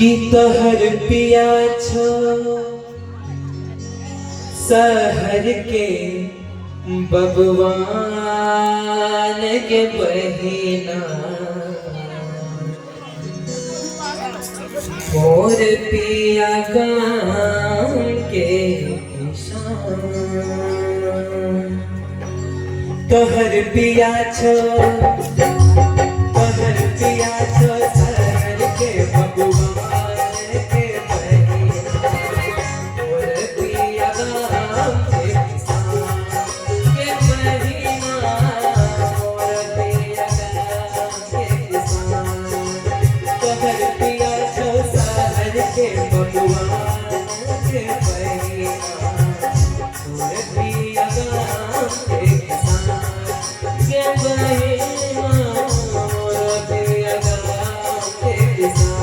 कि तोहर पिया छो शहर के बबुआन के बहिना, मोर पिया गाँव के किसान। तोहर पिया छो, तोहर पिया छो शहर के बबुआन के बहिना, मोर पिया गाँव के किसान के बहिना, मोर पिया गाँव के किसान। तोहर पिया छो शहर के बबुआन के बहिना, मोर पिया गाँव के किसान के बहिना, मोर पिया गाँव के किसान।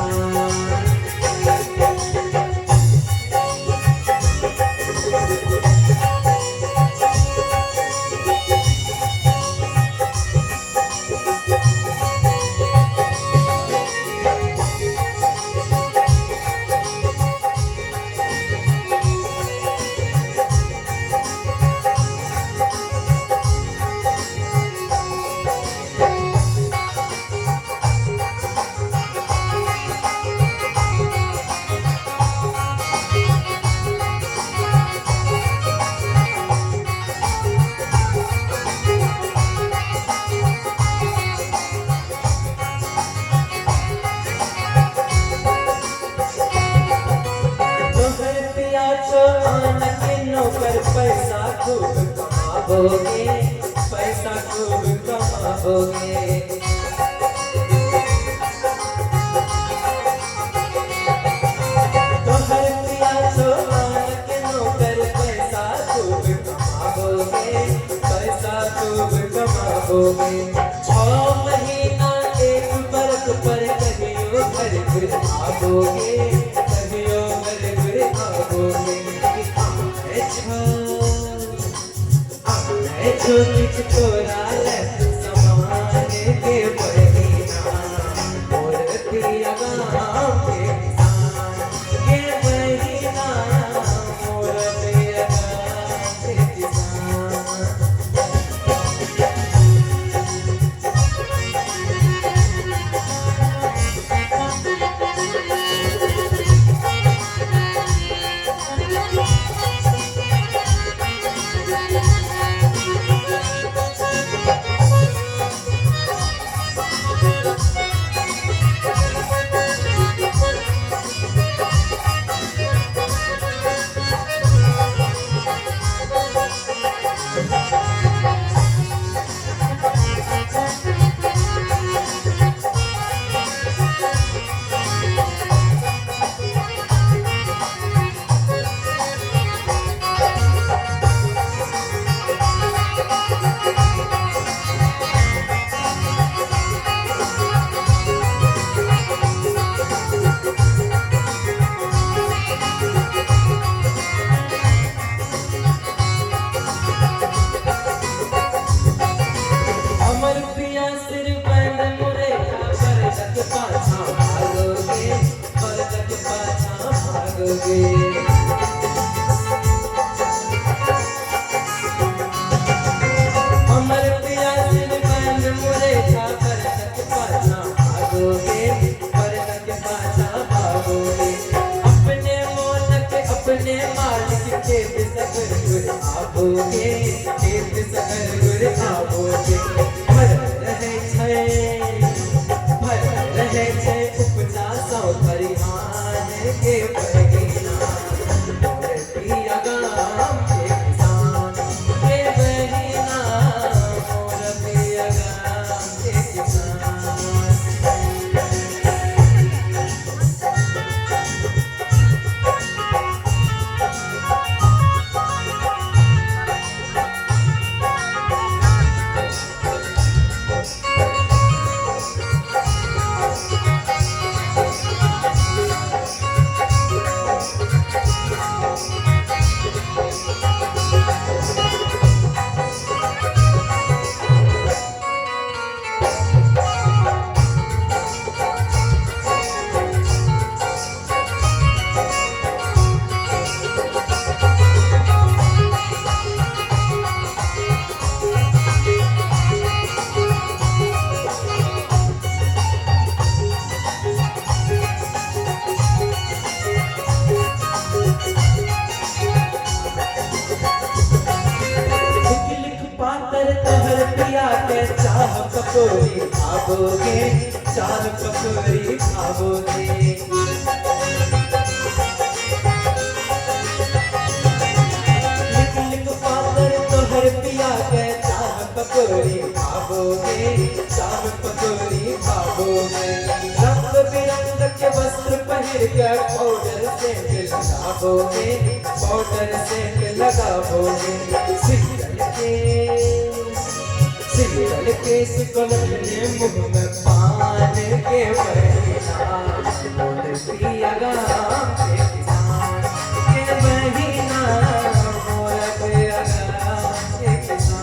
तोहर पिया छो आन के नौकर, पैसा खूब कमाबोगे, पैसा खूब कमाबोगे। तोहर पिया छो आन के नौकर, पैसा खूब कमाबोगे, पैसा खूब कमाबोगे। 6 महीना एक बरख पर कहियो घर घुर आबोगे, कहियो घर घुर आबोगे। आनै छो, आनै छो किछ तोरा ले समान के बहिना, मोर पिया गाँव के किसान के बहिना, मोर पिया गाँव के किसान। पकौड़ी खाबोगे, चार पकौड़ी खाबोगे। लिख लिख पातर तोहर पिया के चार पकौड़ी खाबोगे, चार पकौड़ी खाबोगे। रंग बिरंग के वस्त्र पहिर के पाउडर सेंट लगाबोगे, पाउडर सेंट लगाबोगे। सिंगल के सुकल के मुँह में पान के महीना, मोर पिया गाम के किसान के महीना, मोर पिया गाम के किसान।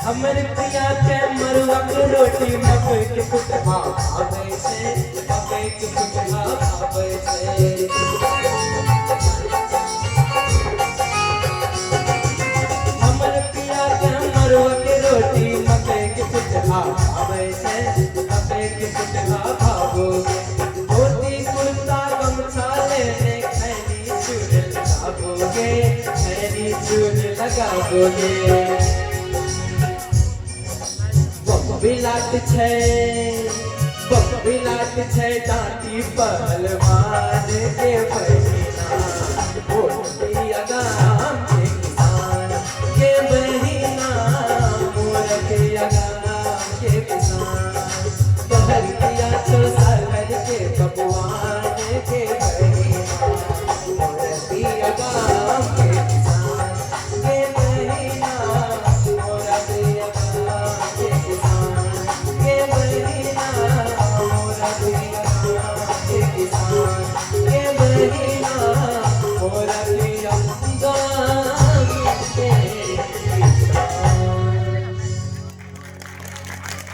हमर पिया के मरुआ के रोटी मकई के कुटहा भाबै छै, मकई के कुटहा भाबै छै। हमर पिया के मरुआ के रोटी मकई के कुटहा भाबै छै, मकई के कुटहा भाबोगे। धोती कुर्ता गमछा लेने खैनी चून लगाबोगे, खैनी चून लगाबोगे। बिलाट छै, बिलाट छै दाँती पहलवान